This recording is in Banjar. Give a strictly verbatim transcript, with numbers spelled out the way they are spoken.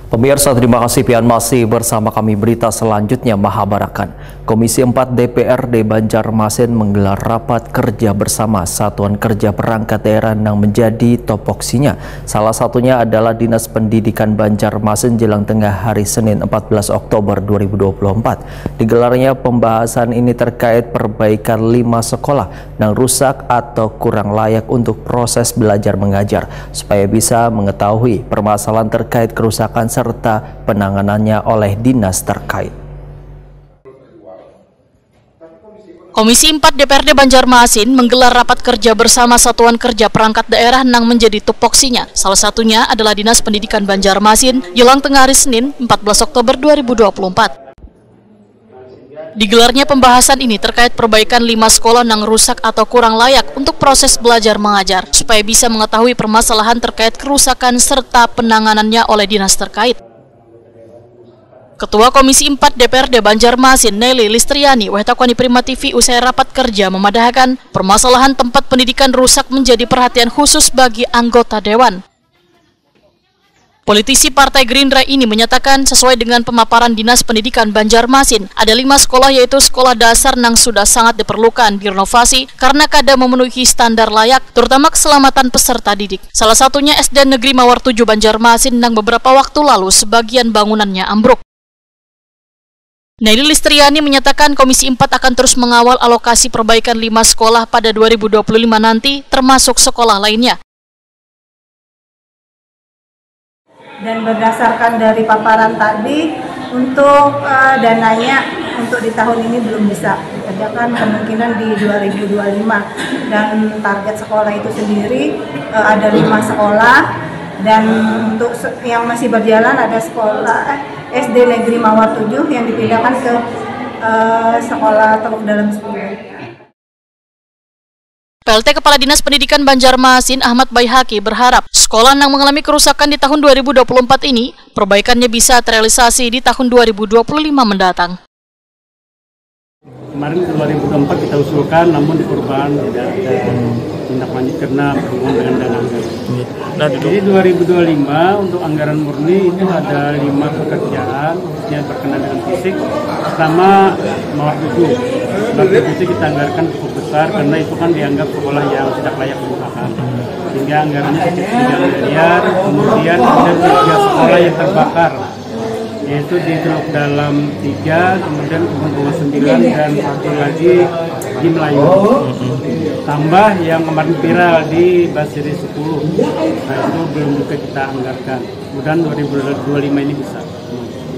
Pemirsa, terima kasih pian masih bersama kami. Berita selanjutnya, Mahabarakan. Komisi empat D P R D Banjarmasin menggelar rapat kerja bersama Satuan Kerja Perangkat Daerah nang menjadi topoksinya. Salah satunya adalah Dinas Pendidikan Banjarmasin jelang tengah hari Senin empat belas Oktober dua ribu dua puluh empat. Digelarnya pembahasan ini terkait perbaikan lima sekolah nang rusak atau kurang layak untuk proses belajar mengajar, supaya bisa mengetahui permasalahan terkait kerusakan serta penanganannya oleh dinas terkait. Komisi empat D P R D Banjarmasin menggelar rapat kerja bersama Satuan Kerja Perangkat Daerah nang menjadi tupoksinya. Salah satunya adalah Dinas Pendidikan Banjarmasin, jelang tengah hari Senin, empat belas Oktober dua ribu dua puluh empat. Digelarnya pembahasan ini terkait perbaikan lima sekolah nang rusak atau kurang layak untuk proses belajar mengajar, supaya bisa mengetahui permasalahan terkait kerusakan serta penanganannya oleh dinas terkait. Ketua Komisi empat D P R D Banjarmasin, Nelly Listriani, wahtakwani Prima T V usai rapat kerja memadahakan permasalahan tempat pendidikan rusak menjadi perhatian khusus bagi anggota dewan. Politisi Partai Gerindra ini menyatakan, sesuai dengan pemaparan Dinas Pendidikan Banjarmasin, ada lima sekolah, yaitu sekolah dasar nang sudah sangat diperlukan direnovasi karena kada memenuhi standar layak, terutama keselamatan peserta didik. Salah satunya S D Negeri Mawar tujuh Banjarmasin nang beberapa waktu lalu sebagian bangunannya ambruk. Nelly Listriani menyatakan Komisi empat akan terus mengawal alokasi perbaikan lima sekolah pada dua ribu dua puluh lima nanti, termasuk sekolah lainnya. Dan berdasarkan dari paparan tadi, untuk uh, dananya untuk di tahun ini belum bisa dikerjakan, kemungkinan di dua ribu dua puluh lima. Dan target sekolah itu sendiri uh, ada lima sekolah, dan untuk yang masih berjalan ada sekolah eh, S D Negeri Mawar tujuh yang dipindahkan ke uh, sekolah Teluk Dalam sepuluh. P L T Kepala Dinas Pendidikan Banjarmasin Ahmad Baihaki berharap sekolah yang mengalami kerusakan di tahun dua ribu dua puluh empat ini perbaikannya bisa terrealisasi di tahun dua ribu dua puluh lima mendatang. Kemarin dua ribu dua puluh empat kita usulkan, namun di perubahan tidak ada tindak lanjut karena berhubungan dengan dana anggaran. Nah, jadi dua ribu dua puluh lima untuk anggaran murni itu ada lima pekerjaan yang berkenaan dengan fisik. Pertama, mawar tujuh. Mawar tujuh itu kita anggarkan cukup besar karena itu kan dianggap sekolah yang tidak layak digunakan. Sehingga anggarannya sekitar tiga miliar, kemudian ada tiga sekolah yang terbakar, yaitu di Teluk Dalam tiga, kemudian Kebun Bunga sembilan, dan satu lagi di Melayu. Tambah yang kemarin viral di Basiri sepuluh. Nah, itu belum juga kita anggarkan. Mudahan dua ribu dua puluh lima ini bisa.